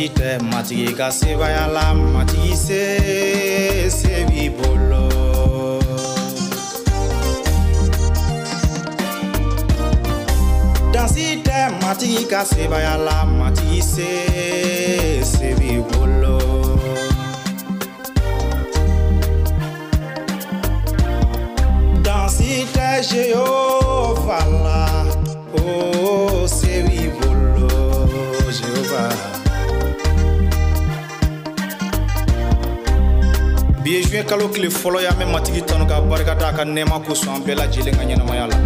Dansi tɛ matigi ka sebaaya la, matigi se, se b'i bolo. Dansi tɛ matigi ka sebaaya la, matigi se, se b'i bolo. Dansi tɛ Jehova la, oh, se b'i bolo, Jehova. Bi ye juin kalo tile fɔlɔ ye, an bɛ matigi tanu ka barika da a ka nɛɛma kosɔn an bɛɛ lajɛlen ka ɲɛnamaya la.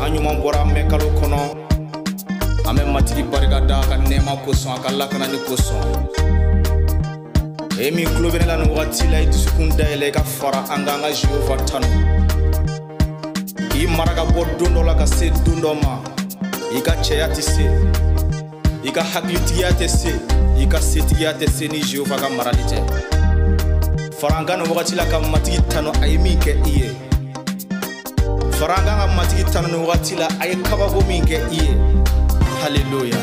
An ɲuman bɔra mɛ kalo kɔnɔ, an bɛ matigi barika da a ka nɛɛma kosɔn, a ka lakanani kosɔn. E min tulo bɛ ne la nin wagati la, i dusukun dayɛlɛ i ka fara an kan, an ka Jehova tanu. K'i mara ka bɔ don dɔ la ka se don dɔ ma, i ka cɛya tɛ se, i ka hakilitigiya tɛ se, i ka setigiya tɛ se ni Jehova ka marali tɛ. Fara an kan nin wagati la ka matigi tanu a ye min kɛ i ye. Fara an kan ka matigi tanu nin wagati la a ye kabako min kɛ i ye. Haleluya.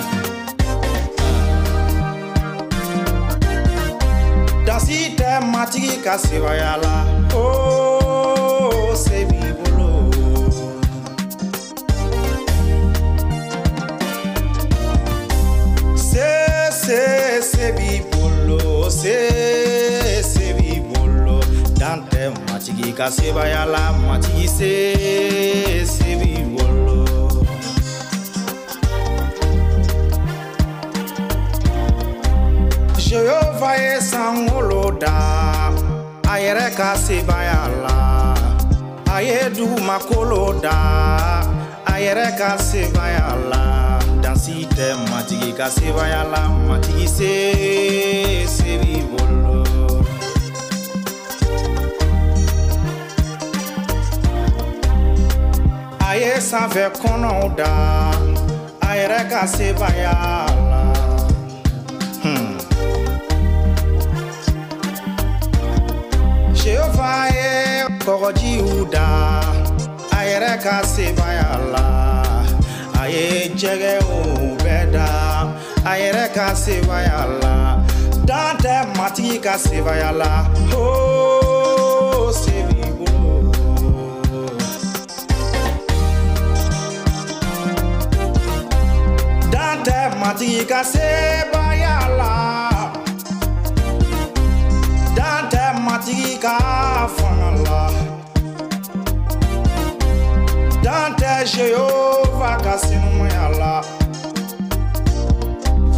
Dansi tɛ matigi ka sebaaya la, oh, se b'i bolo. Se, se, se b'i bolo, se, se b'i bolo. Dan tɛ matigi ka sebaaya la, matigi se, se b'i bolo. Jehova ye sankolo da a yɛrɛ ka sebaaya la, a ye dugumakolo da a yɛrɛ ka sebaaya la. Dansi tɛ matigi ka sebaaya la, matigi se, se b'i bolo. A ye sanfɛ kɔnɔw da a yɛrɛ ka sebaaya la. Jehova ye kɔgɔjiw da a yɛrɛ ka sebaaya la, a ye jɛgɛw bɛɛ da a yɛrɛ ka sebaaya la. Dan tɛ matigi ka sebaaya la, oh, se b'i bolo. Dan tɛ matigi ka sebaaya la, dan tɛ matigi ka fanga la, dan tɛ Jehova ka senumaya la.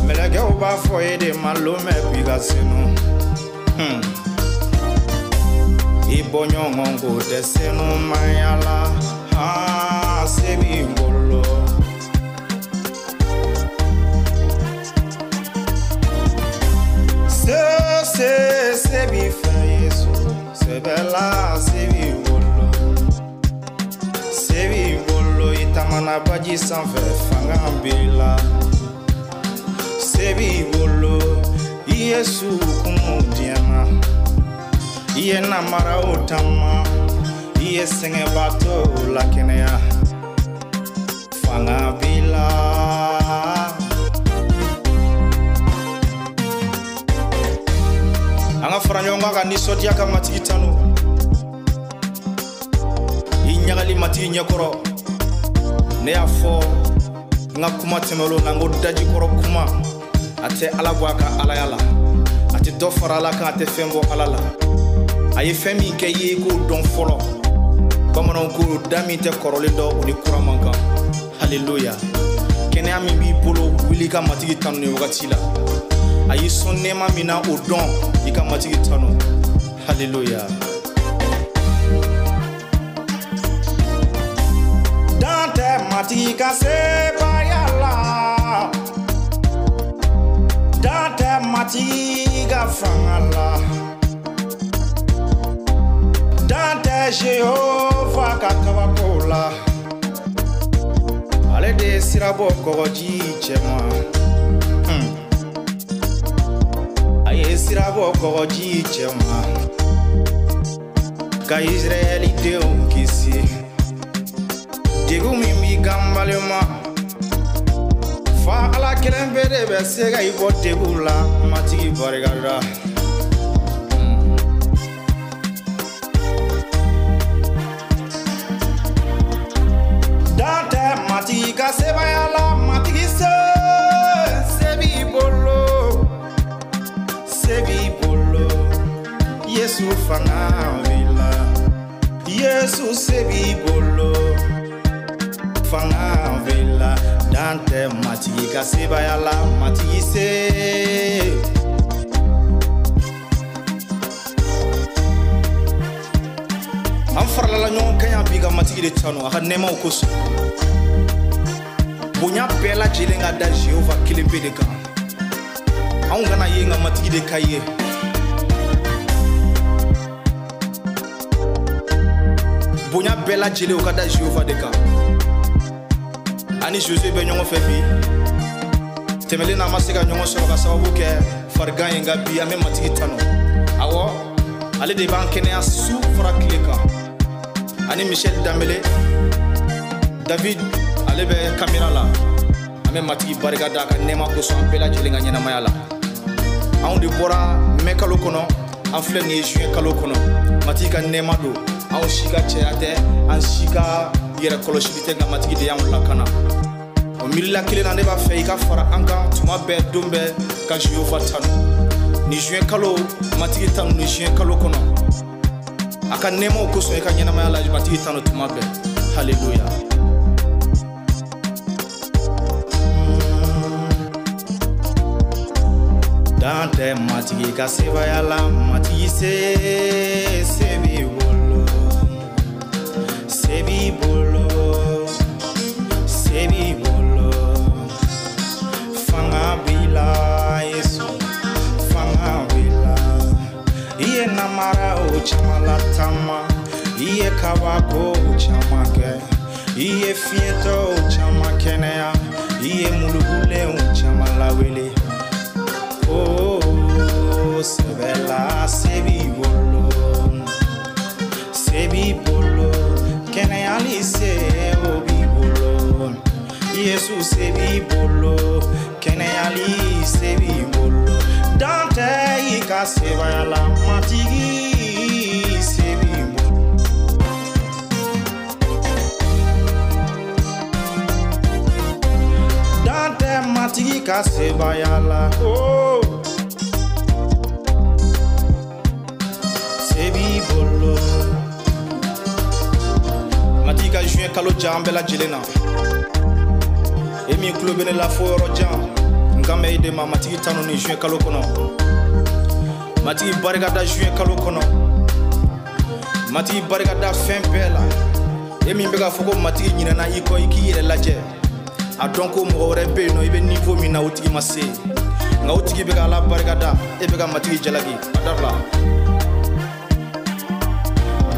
Mɛlɛkɛw b'a fɔ e de ma lomɛ k'i ka senu. I bɔɲɔgɔn ko tɛ senumaya la, han, se b'i bolo. Se, se, se b'i fɛ Yesu, sɛbɛ la se b'i bolo. Se b'i bolo, i taamana baji sanfɛ, fanga b'i la. Se b'i bolo, i ye su kunu diɲɛ na, i ye namaraw taama, i ye sɛgɛnbaatɔw lakɛnɛya, fanga b'i la. An ka fara ɲɔgɔn kan ka nisɔndiya ka matigi tanu. I ɲagali matigi ɲɛkɔrɔ. Ne y'a fɔ n ka kuma tɛmɛnlenw na, n ko dajikɔrɔ kuma a tɛ Ala bɔ a ka alaya la, a tɛ dɔ fara Ala kan, a tɛ fɛn bɔ Ala la. A ye fɛn min kɛ i ye, i k'o dɔn fɔlɔ. Bamananw ko da min tɛ kɔrɔlen dɔn, o ni kura man kan. Haleluya. Kɛnɛya min b'i bolo, wuli ka matigi tanu nin wagati la. A y'i sɔn nɛɛma min na, o dɔn, i ka matigi tanu. Haleluya. Dan tɛ matigi ka sebaaya la, dan tɛ matigi ka fanga la, dan tɛ Jehova ka kabako la. Ale de ye sira bɔ kɔgɔji cɛma. A ye sira bɔ kɔgɔji cɛma ka Israɛli denw kisi. Degun min b'i kan balima, Fa Ala kelen pe de bɛ se ka i bɔ degun la, Matigi barika da. Dan tɛ Matigi ka sebaaya la, Matigi se, se b'i bolo, se b'i bolo. Yesu fanga b'i la, Yesu se b'i bolo, fanga b'i la. Dan tɛ Matigi ka sebaaya la, Matigi se. An faralala ɲɔgɔn kan yan bi ka Matigi de tanu a ka nɛɛmaw kosɔn. Bonya bɛɛ lajɛlen ka da Jehova kelen pe de kan. Anw kana ye nka Matigi de ka ye. Bonya bɛɛ lajɛlen o ka da Jehova de kan. Ani Jose bɛ ɲɔgɔn fɛ bi. Tɛmɛlen na an ma se ka ɲɔgɔn sɔrɔ ka sababu kɛ farigan ye, nka bi an bɛ Matigi tanu. Awɔ, ale de b'an kɛnɛya su fara tile kan. Ani Michel Dambele, David ale bɛ kamera la. An bɛ Matigi barika da a ka nɛɛma kosɔn an bɛɛ lajɛlen ka ɲɛnamaya la. Anw de bɔra mɛ kalo kɔnɔ, an filɛ nin ye juin kalo kɔnɔ. Matigi ka nɛɛma don, anw si ka cɛya tɛ, an si ka yɛrɛ kɔlɔsili tɛ, nka Matigi de y'anw lakana. O miirila kelen na, ne b'a fɛ i ka fara an kan tuma bɛɛ, don bɛɛ ka Jehova tanu. Ni juin kalo, Matigi tanu ni juin kalo kɔnɔ. A ka nɛɛmaw kosɔn i ka ɲɛnamaya la, Matigi tanu tuma bɛɛ. Haleluya. Dan tɛ Matigi ka sebaaya la, Matigi se, se b'i bolo, se b'i bolo, se b'i bolo. Fanga b'i la, Yesu, fanga b'i la. I ye namaraw caman latama, i ye kabako caman kɛ, i ye fiɲɛtɔw caman kɛnɛya, i ye mulukulenw caman lawele. Oh, sɛbɛ la, se b'i bolo, se b'i bolo, kɛnɛyali se o b'i bolo. Yesu se b'i bolo, kɛnɛyali se b'i bolo. Dan tɛ i ka sebaaya la, Matigi se b'i bolo. Dan tɛ Matigi ka sebaaya la, oh, se b'i bolo. Matigi ka juin kalo ja an bɛɛ lajɛlen na. E min tulo bɛ ne la fo yɔrɔ jan, n kan bɛ e de ma. Matigi tanu ni juin kalo kɔnɔ. Matigi barika da juin kalo kɔnɔ. Matigi barika da fɛn bɛɛ la. E min bɛ k'a fɔ ko Matigi ɲinɛna i kɔ, i k'i yɛrɛ lajɛ. A dɔn ko mɔgɔ wɛrɛ bɛ yen nɔ, i bɛ niveau min na o tigi ma se, nka o tigi bɛ ka Ala barika da, e bɛ ka Matigi jalaki. A dabila.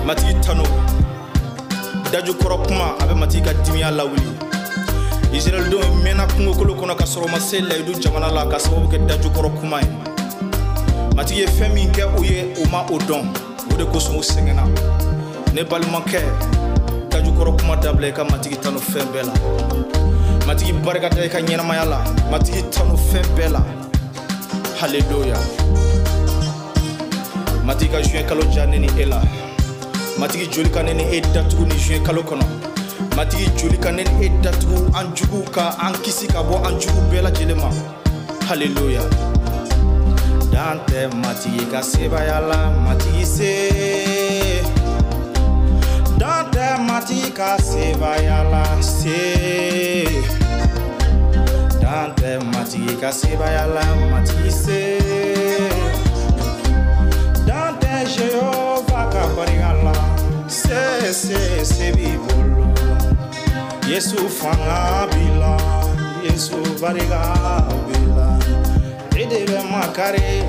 Matigi tanu. Dajukɔrɔ kuma a bɛ Matigi ka dimiya lawuli. Israɛldenw mɛnna kungokolo kɔnɔ ka sɔrɔ u ma se layidu jamana la ka sababu kɛ dajukɔrɔ kuma ye. Matigi ye fɛn min kɛ u ye, u ma o dɔn, o de kosɔn u sɛgɛnna. Ne balimakɛ, dajukɔrɔ kuma dabila, i ka Matigi tanu fɛn bɛɛ la. Matigi barika da i ka ɲɛnamaya la, Matigi tanu fɛn bɛɛ la. Haleluya. Matigi ka juin kalo ja ne ni e la. Matigi joli ka ne ni e datugu ni juin kalo kɔnɔ. Matigi joli ka ne ni e datugu an juguw ka an kisi ka bɔ an jugu bɛɛ lajɛlen ma. Haleluya. Dan tɛ Matigi ka sebaaya la, Matigi se. Dan tɛ Matigi ka sebaaya la, se. Dan tɛ Matigi ka sebaaya la, Matigi se. Dan tɛ Jehova ka barika la, se, se, se b'i bolo. Yesu fanga b'i la, Yesu barika b'i la. E de bɛ makari.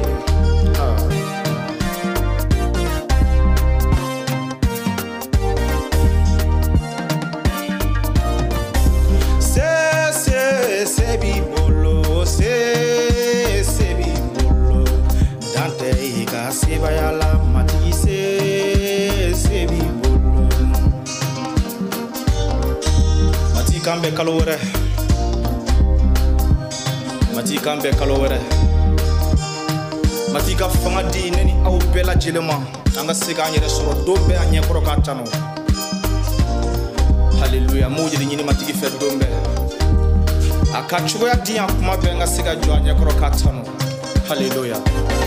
Se, se, se b'i bolo, se, se b'i bolo. Dan tɛ i ka sebaaya la, Matigi se, se b'i bolo. Matigi k'an bɛn kalo wɛrɛ. Matigi k'an bɛn kalo wɛrɛ. Matigi ka fanga di ne ni aw bɛɛ lajɛlen ma, an ka se k'an yɛrɛ sɔrɔ don bɛɛ a ɲɛkɔrɔ k'a tanu. Haleluya. N b'o de ɲini Matigi fɛ don bɛɛ, a ka cogoya di yan kuma bɛɛ, n ka se ka jɔ a ɲɛkɔrɔ k'a tanu. Haleluya.